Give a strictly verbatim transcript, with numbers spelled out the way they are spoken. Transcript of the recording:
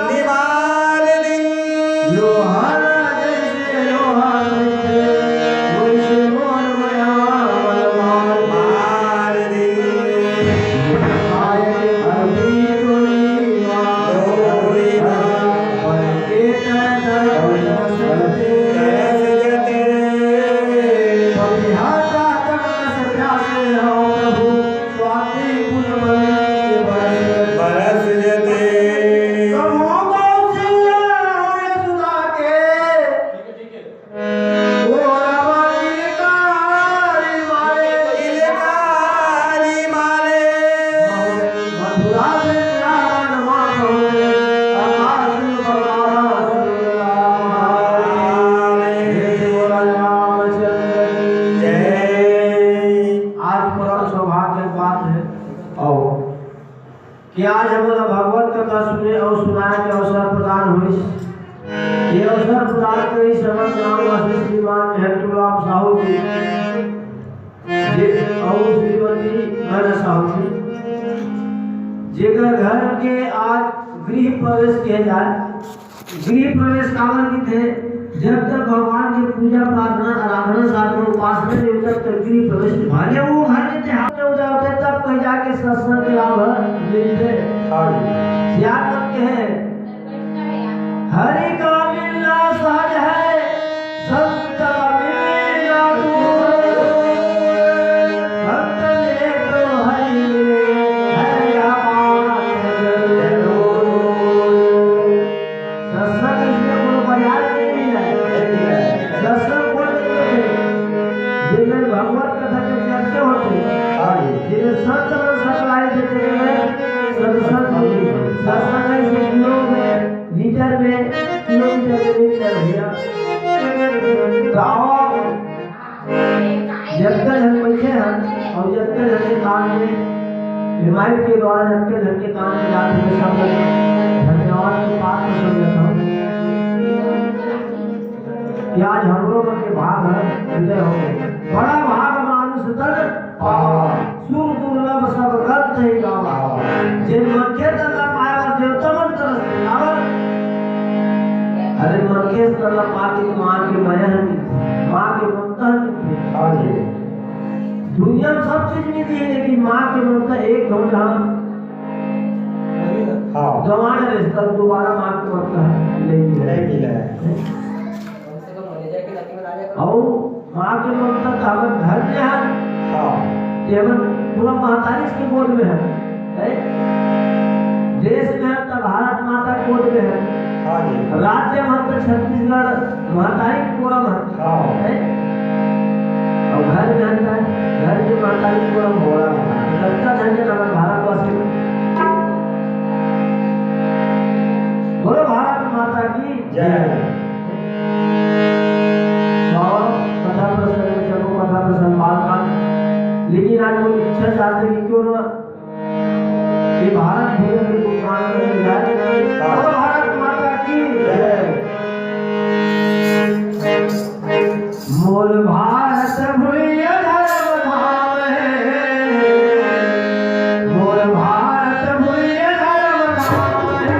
निवाल दिन। लोहा जैसे लोहा, वैसे मोर मया बलवान। मार दिन। आए अभी कोई मार। कोई मार। तरस जते। पपिहा का तक तरस प्यासे हो प्रभु। स्वाति पुनमन के बरस जते। बरस जते। प्रभु कौशल्या और सुधा के। ओ रामा किलकारी मारे। किलकारी मारे। मथुरा वृंदावन माधो। आकाश बंगारा सुरला मारे। हे रामचंद्र की जय। आज परम सौभाग्य के बात है। और कि आज हमन ला भगवत कथा सुने अउ सुनाए के अवसर प्रदान होइस। ये अवसर प्रदान करे श्रवण ग्रामवासी श्रीमान महंतुराम साहू जी, जे अउ श्रीमती नैना साहू जी, जेकर घर के आज गृह प्रवेश किया जाए। गृह प्रवेश काबर कहिथे? जब तक भगवान के पूजा, प्रार्थना, आराधना, साधना, उपासना नइ होय, तब तक गृह प्रवेश नइ होय। भले वो घर में त्योहार में हो जाते, तब कहीं जाके सत्संग के लाभ मिलथे। हाँ जी। याद रखते हैं, हरि का मिलना सहज है, संत का मिलना दूर। संत मिले तो हरि मिले, हरि का पावन जरूर। सत्संग इसमें कोनो बाजार में नहीं मिला है। नहीं मिला है। सत्संग कोन नहीं होते? जिनमें भगवत कथा के चर्चा होते हैं। हाँ जी। जिनमें संत मन सकलाए थे, जिनमें सत्संग, सत्संग ऐसे किलो में, लीटर में, किलोमीटर में नहीं मिला भैया। गाँव जतका झन बइठे हन अउ जतका झन के काम में, revive के द्वारा जतका झन के काम में जात हे, सब ला धन्यवाद के पात्र समझत हौं कि आज हमरो मन के भाग ह उदय हो गे। बड़ा भाग मानुष तन पावा, सुर दुर्लभ सब ग्रंथ ही गावा। जे मनखे तन ला पाए बर देवता मन तरसथे, काबर? अरे, मनखे तन ला पाके माँ के मया ह मिलथे, माँ के ममता ह मिलथे। हाँ जी। दुनिया में सब चीज मिलती है, लेकिन माँ के ममता एक घंटा हाँ। गंवाए रहे, तब दोबारा माँ के ममता नहीं मिले। नहीं मिले। अउ माँ के ममता तो हमर घर में है। हाँ। ये हमर पूरा महतारी के गोद में है। है? देश में है तो भारत माता के गोद में है। हाँ जी। राज्य में है तो छत्तीसगढ़ महतारी के कोरा में है। हाँ। है? अउ घर में है तो घर के महतारी के कोरा में। कोरा में। जब तक है तो हमर भारतवासी। बोलो भारत माता की जय। और कथा प्रसंग में चलो, कथा प्रसंग बाल का। लेकिन आज वो इच्छा चाहते कि क्यों ना ये भारत भूमि के गुणगान करने जाए। हाँ। बोलो भारत माता की जय। मोर भारत भुइया धर्म धाम हे, मोर भारत भुइया धर्म धाम हे।